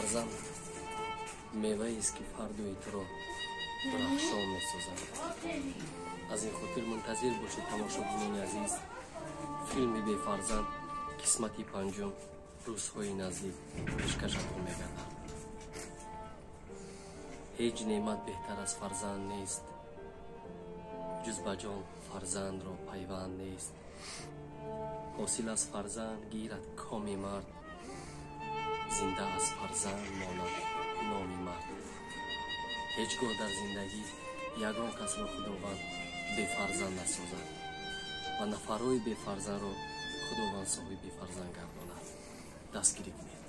Фарзанд меваест, ки фардои туро дурахшон месозад. Аз ин хотир мунтазир бошед, тамошобинони азиз, филми «Бефарзанд» қисмати панҷум рӯзҳои наздик пешкашатон мегардад. Ҳеҷ неъмат беҳтар аз фарзанд нест, ҷуз ба ҷон фарзандро пайванд нест. Ҳосил аз фарзанд гирад коми мард, зинда аз фарзанд монад номи мард. Ҳеҷ гоҳ дар зиндагӣ ягон касро Худованд бефарзанд насозад ва нафарҳои бефарзандро Худованд соҳиби фарзанд гардонад. Дастгирӣ кунед.